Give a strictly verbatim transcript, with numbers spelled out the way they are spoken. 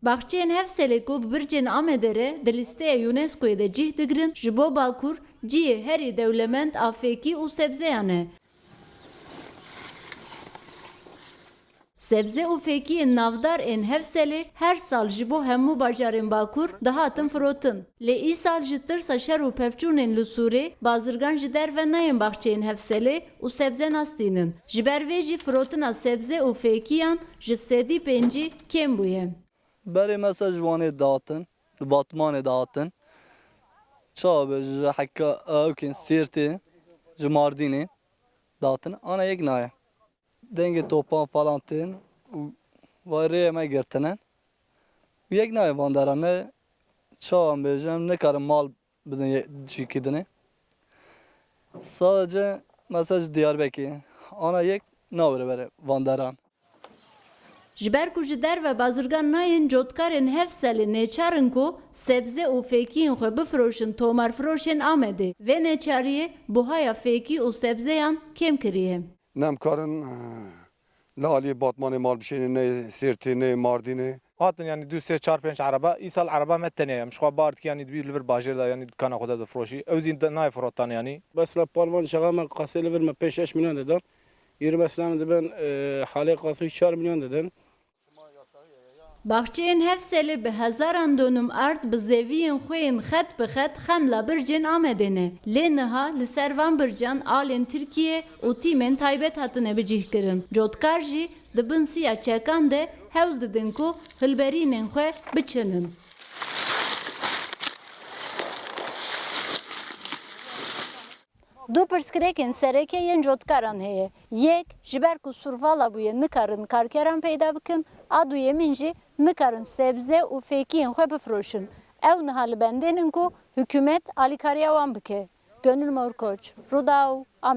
Baxçeyên Hevselê ku bi bircên Amedê re di lîsteya UNESCOyê de cih digirin, ji bo Bakur cihê herî dewlemend a fêkî û sebzeyan e. Sebze û fêkiyên navdar ên Hevselê her sal ji bo hemû bajarên Bakur dihatin firotin. Lê îsal ji tirsa şer û pevçûnên li Sûrê, bazirgan ji derve nayên baxçeyên Hevselê û sebze nastînin. Ji ber vê jî firotina sebze û fêkiyan ji sedî pêncî kêm bûye. Berê mesela ji Wanê dihatin, li Batmanê dihatin. Çawa be ji heka ewkên Sêrtê, ji Mardînê dihatin. Ana yek naye. Dengê topan falan tên û vay rêyê me girtine. Û yek nayê van deran ne, çawa em bêjin, em nikarin mal bidin ye-, cîkî dinê. Sadece mesela ji Diyarbekirê, ana yek nawire bere van deran. Ji ber ku ji derve bazirgan nayên, cotkarên Hevselê nêçar in ku sebze û fêkiyên xwe bifiroşin tomarfiroşên Amedê. Vê neçariyê buhaya fêkî û sebzeyan kêm kiriye. Ne em karin, eh, li aliyê Batmanê mal bişênê, ne Sêrtê, ne Mardînê. Hatin, yanî du sê çar pênc ereba. Îsal ereba me tenê ye. Em ji xwe bar dikî, yanî dibî li vir bajêr de, yanî dikana xwe de difiroşî. Ew zî de nayê firotan, yanî. Mesela palman çaxa me qasê li vir me pênc şeş milyon didan. Îro mesela em dibin, e, halê qasê çar milyon didin. Baxçeyên Hevselê bi hezaran donum ard bi zeviyên xwe yên xet bi xet xemla bircên Amedê ne. Lê niha li ser van bircan alên Tirkiye û tîmên taybet hatine bicihkirin. Cotkar jî di bin siya çekan de hewl didin ku hilberînên xwe biçinin. Du pirsgirêkên sereke yên cotkaran heye. Yek, ji ber ku survala bûye nikarin karkeran peyda bikin, a duyemîn jî nikarin sebze û fêkiyên xwe bifiroşin. Ew niha li bendê nin ku hikûmet alîkariya wan bike. Gönül Morkoç, Rûdaw, Amed.